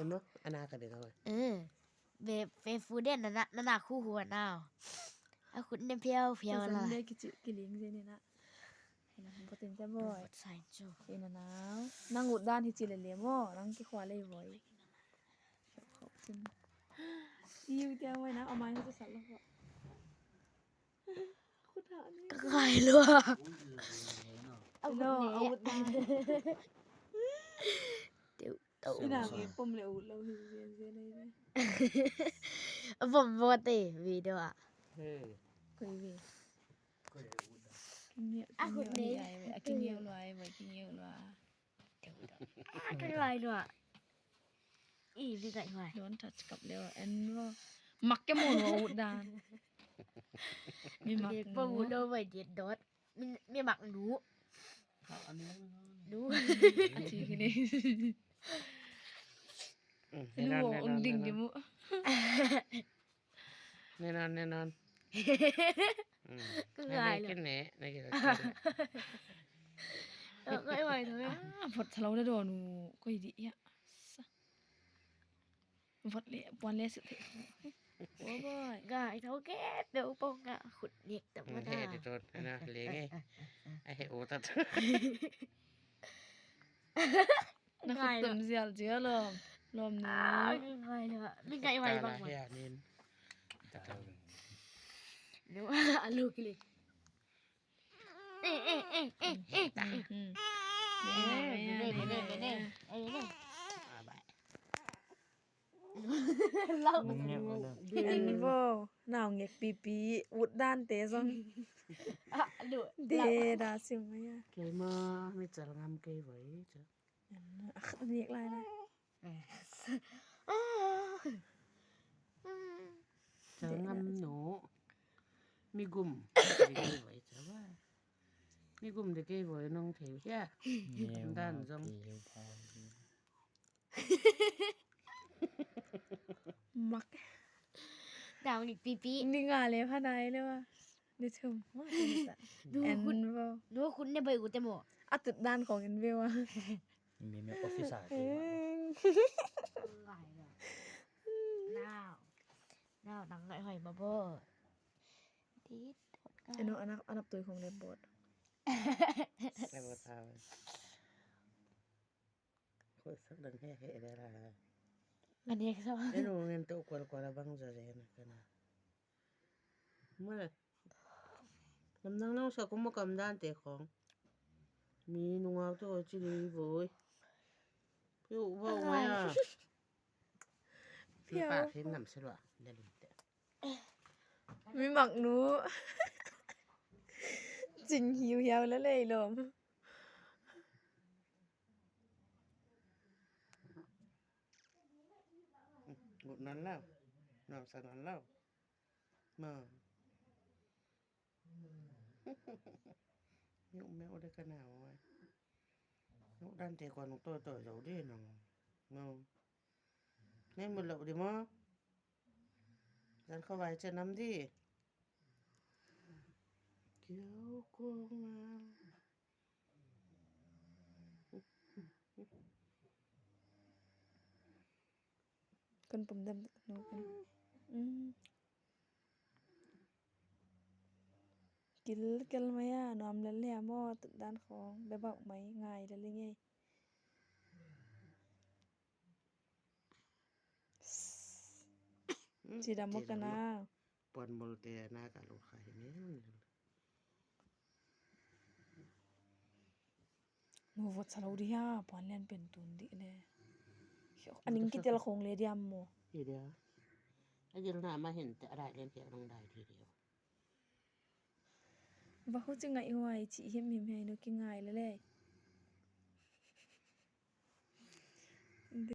ເນາະ ອະນາກະເດີເອົາ ເອີ ເບ ເບຟູເດນນັ້ນນະ ນັ້ນນະ ຄູ່ຫົວນາວ ອາຄຸນເນພຽວພຽວລະ ເດີກິຈິກິລິງເດນີ້ນະ ບໍ່ເຕັມໃຈບໍ່ ເອີ ນາງອຸດດ້ານທີ່ຈິເລເລບໍ່ ນາງກິຄວາເລບໍ່ ອີຢູ່ແຈໄວ້ນະ ເອົາມາໃຫ້ຈະສັນລະ ຂຸດຫານີ້ ກະກາຍລະ ອາວຸດເນ ອາວຸດເນ ເດວ ເຕົາ ອີນາງເອງປົມແລ້ວອຸດແລ້ວເຮັດເວນເວນໄດ້ ອາບົມບໍ່ເຕ ວີເດວ ເອີ ກຸຍວີ ອາຄຸດເນ ອາກິນເຍວລວຍ ໄວ້ກິນເຍວລວຍ ອາກິນລວຍ ອີ ມີໄກ່ຫວາຍ Don't touch ກັບແລ້ວ ອັນວ່າ ມັກແກໂມນວ່າອຸດດານ ມີມັກ ເດັກບໍ່ຮູ້ເດີໄວ້ເດັດດອດ ມີ ມີມັກໜູ ເຂົາອັນນີ້ໜູ ອັນທີ່ນີ້ ອືມ ໜູ ແນ່ນອນ ແນ່ນອນ ດິງດິມຸ ແນ່ນອນ ແນ່ນອນ ອືມ ຄື ໃຫ້ ຫາຍ ໄດ້ກິນແນ່ ໄດ້ກິນແນ່ ເອີ ກໍໄອ້ໄວເທີ ອາ ພົດທະເລົາດະດອນ ໂອ້ຍ ດີອະ ວັດເລ ປອນເລສຸເທ ໂອ້ຍ ກາຍເທົ່າແກ່ເປັວປ່ອງກະຂຸດເນັກຕະມະດາ ເຮັດໂດນນະ ເລງ ໄອ້ເຮໂອຕັດ ນະ ກາຍ ເຕີມເສຍເຈືອລອມ ລອມນີ້ ກາຍເນາະ ມີກາຍໄວບາງວັນ ເນາະ ອາລູກິເລ ເອ ເອ ເອ ເອ ເອ ອືມ ເອີ ເອີ ເອີ ເອີ ເອີ ເອີ ລາວ ເຫັນບໍ່ ໜາວແງກປີປີ ອຸດດ້ານເຕະຊັ້ນ ອະ ດູ ເດດາຊິມາຍາ ເກມາ ມີຈະລະງາມເກໄວ້ ຈະ ອັນນີ້ອີກຫຼາຍນະ ຈະງາມໂນ ມີກຸມ ເດເກໄວ້ຈະວ່າ ມີກຸມເດເກໄວ້ນ້ອງເທວເຮຍ ດ້ານຈອງ ມັກ ດາວນີ້ປີປີ ນີ້ງາເລພານາຍເລີຍວ່າ Netum. What is that? ດູຄຸນ ແອນເວວ ດູຄຸນໃນໃບອຸແຕໂມ ອາ ຕຸດດ້ານຂອງແອນເວວອະ ມີແມ່ອອບຟິສາ ເອີ ນາວ ນາວ ນັ່ງໄດ້ຫອຍມາບໍ່ ຕິດ ເອໂນ ອັນນັບ ອັນນັບໂຕຂອງແລບອດ ແລບອດ ໂອ້ຍ ສັກດັງແຮະແຮະແລ້ວລະ ອັນນີ້ຊະ ເອໂນ ເງິນໂຕກວນກວ່າລະບັງຈະແລນະກະນະ ເມື່ອ ກຳລັງນ້ອງສາວກຸມມະກຳດ້ານແຕ່ຂອງ ມີໜູເອົາໂຕຈິລີໂວຍ ພິວເວົ້າມາ ພິວປາກເຫັນນຳສະຫຼວະ ຢ່າລືມແຕ່ ມີໝາກໜູ ຈິງຫິວຮຽວແລ້ວເລີຍລົມ ອືມ ນອນແລ້ວ ນອນສະນອນແລ້ວ ມາ ຍຸກແມວໄດ້ກະໜາວໄວ້ ຍຸກດ້ານເຕກອນຕົວໂຕເຈົ້າເດ້ນ້ອງ ເນາະ ແມ່ນໝົດແລ້ວເດ້ໝໍ ຢ້ານເຂົາໄວ້ຈະນຳເດ້ ກ່ຽວກວງມາ ກະປຸມດຳ ອືມ ກິນ ກິນໄມອະ ນອມແລແລໝໍ ຕຸດດ້ານຂອງ ແບບເວົ້າໄມງ່າຍແລເລີຍ ອືມ ສີດຳໝົດກະນາ ປອນບໍ່ແຕ່ໜ້າກະໂລດຂາຍແມ່ນ ໂນ ວັດສະລາວດີອາ ປອນແລ່ນເປັນຕູນດິແລ ອັນນີ້ກິເຕລະຄົງເລດຽມໂມ ອີເດຍ ອາເຈນນາມາເຫັນແຕ່ອາດາຍເລ່ນເພຍນ້ອງໄດທີດຽວ ວ່າຮູ້ຈະໄງວາຍ ຈິເຫັມເຫັມໃຫ້ໂນກິງາຍແລແລ